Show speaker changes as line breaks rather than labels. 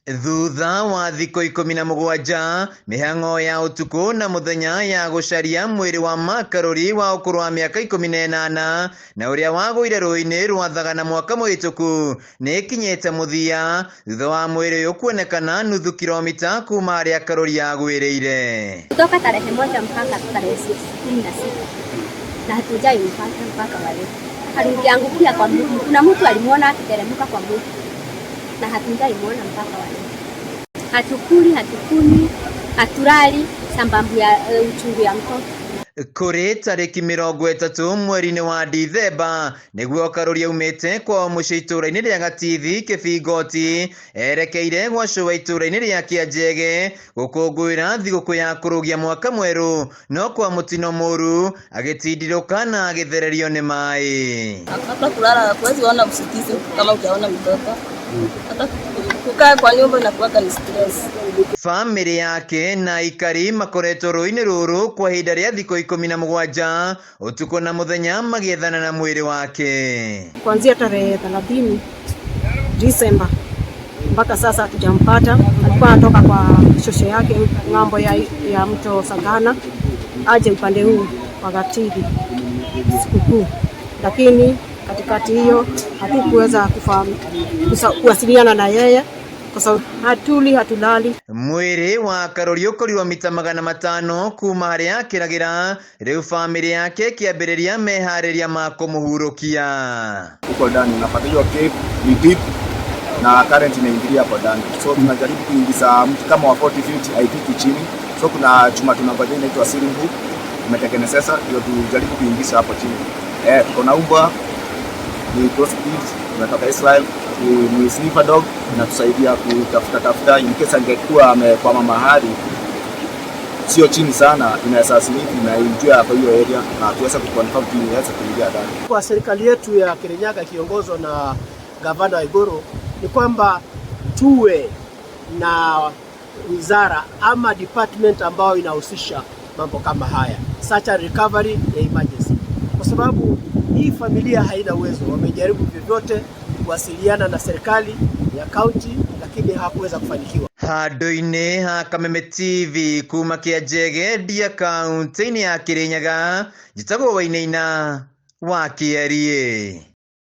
Thutha wa thikũ 17, mĩhang'o ya ũtukũ na mũthenya ya gũcaria mwĩrĩ wa Makarori wa ũkũrũ wa mĩaka 18 na ũrĩa wagũire rũĩ-inĩ rwa Thagana mwaka mũhĩtũku nĩ ĩkinyĩte mũthia thutha wa mwĩrĩ ũyũ kuonekana nuthu kilomita kuma harĩa Karori yagwĩrĩire.
Kutoka tarehe 1 mpaka tarehe 16 na hatujai mpata mpaka wa leo. Aliangukia kwa mti. Kuna mtu alimuona akiteremka kwa mti na hatujai muona mpaka wa leo. Hatukuli, hatukunywi, hatulali sababu ya uchungu ya mtoto.
Kũrĩ tarĩki 30 mweri-inĩ wa Dithemba nĩguo Karũri aumĩte kwao mũciĩ itũũra-inĩ rĩa Gatithi Kĩbingoti erekeire gwa cũwe itũũra-inĩ rĩa Kĩanjege gũkũngũĩra thigũkũ ya kũrũgia mwaka mwerũ no kwa mũtino mũru agĩtindirũka na agĩthererio nĩ maĩ.
Hata kulala huwezi ona usingizi kama hujaona mtoto. Hata kukaa kwa nyumba inakuwa ni stress.
Bamĩrĩ yake na aikari makoretwo rũĩ-inĩ rũrũ kwa ihinda rĩa thikũ 17 ũtukũ na mũthenya magĩethana na mwĩrĩ wake.
Kuanzia tarehe 30 Disemba mpaka sasa hatujampata. Alikuwa anatoka kwa shosho yake ng'ambo ya mto Sagana aje upande huu wa Gatithi sikukuu, lakini katikati hiyo hatukuweza kuwasiliana na yeye kwa sababu hatuli hatulali.
Mwĩrĩ wa Karũri ũkorirwo mita 500 kuma harĩa akĩragĩra rĩu bamĩrĩ yake ĩkĩambĩrĩria meharĩria ma kũmũhurũkia.
Huko ndani unapata hiyo cave ni deep na current inaingilia hapo ndani, so tunajaribu kuingiza mtu kama wa 40 feet haifiki chini, so kuna chuma tunangojea inaitwa ceiling hook tumetengeneza ndio tujaribu kuingiza hapo chini. Tuko na umbwa ni crossbreed tunatoka Israel, ni sniffer dog inatusaidia kutafuta tafuta in case angekuwa amekwama mahali sio chini sana, inaweza sniff na ijue kwa hiyo area na tuweze kuconfirm tuweze kuingia ndani.
Kwa serikali yetu ya Kirinyaga ikiongozwa na Gavana Waiguru ni kwamba tuwe na wizara ama department ambayo inahusisha mambo kama haya, search and recovery na emergency, kwa sababu hii familia haina uwezo. Wamejaribu vyovyote kuwasiliana na serikali ya county, lakini hawakuweza kufanikiwa.
Handũ-inĩ ha Kameme TV kuma Kĩanjege Ndia kaunti-inĩ ya Kirinyaga, njĩtagwo Wainaina wa Kĩeriĩ.